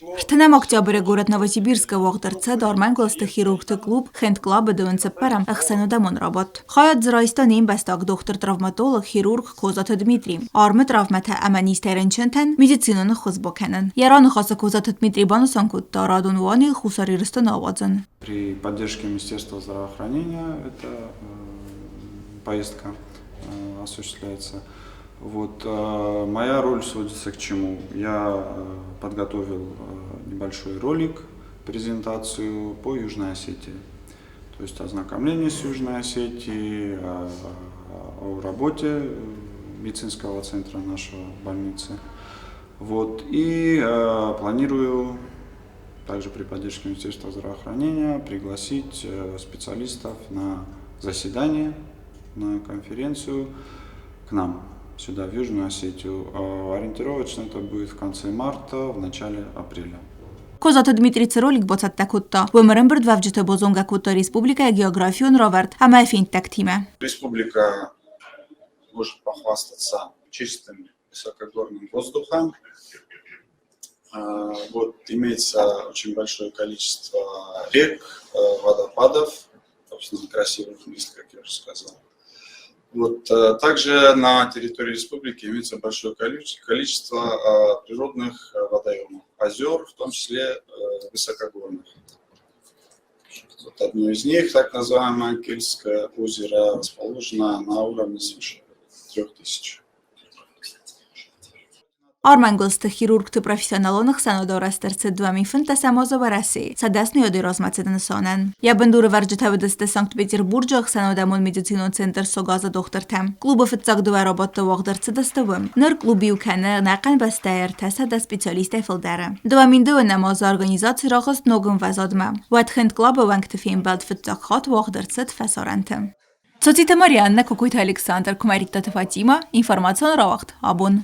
Ртынӕм октябры горӕт Новосибирскы уагъд ӕрцыд армӕнгуылдзты хирургты клуб Хенд-клабы дыууын цыппӕрӕм ӕхсӕнадӕмон рабадт. Хайад дзы райста не мбӕстаг дохтыр-травматолог, хирург Козаты Дмитрий. Армы травмӕтӕ ӕмӕ низтӕй рынчынтӕн медицинон ӕххуыс бакӕнын. Йӕ раныхасы Козаты Дмитрий банысан кодта, радон уанел Хуссар Ирыстоны ауадзын. При поддержке Министерства здравоохранения эта поездка осуществляется. Вот моя роль сводится к чему? Я подготовил небольшой ролик, презентацию по Южной Осетии. То есть ознакомление с Южной Осетией, о работе медицинского центра нашего больницы. Вот. И планирую также при поддержке Министерства здравоохранения пригласить специалистов на заседание, на конференцию к нам, сюда, в Южную Осетию. Ориентировочно это будет в конце марта, в начале апреля. Козаты Дмитрий цы ролик бацӕттӕ кодта, уым ӕрӕмбырдуӕвджыты базонгӕ кодта республикӕйы географион равӕрд ӕмӕ фенддӕгтимӕ. Республика может похвастаться чистым высокогорным воздухом. Вот, имеется очень большое количество рек, водопадов, собственно, красивых мест, как я уже сказал. Вот, также на территории республики имеется большое количество природных водоемов, озер, в том числе высокогорных. Вот одно из них, так называемое Кельтское озеро, расположено на уровне свыше 3000. Армӕнгуылдзты хирургты профессионалон ӕхсӕнады арӕзт ӕрцыд 2015 азы Уӕрӕсейы сӕ дӕсныйады размӕцыды нысанӕн. Йӕ бындурӕвӕрджытӕ уыдысты Санкт-Петербурджы ӕхсӕнадӕмон медицинон центр Согазы дохтыртӕ. Клубы фыццаг дыууӕ рабадты уагъд ӕрцыдысты уым. Ныр клуб иу кӕны ӕнӕхъӕн бӕстӕйы 300 специалистӕй фылдӕры. 2002 азы организаци рахызт ног ӕмвӕзадмӕ. Уӕд Хенд-клабы уӕнгты фембӕлд фыццаг хатт уагъд ӕрцыд фӕсарӕнты. Цоциты Марианнӕ, Кокойты Александр, Куымӕридтаты Фатимӕ, информацион рауагъд абон.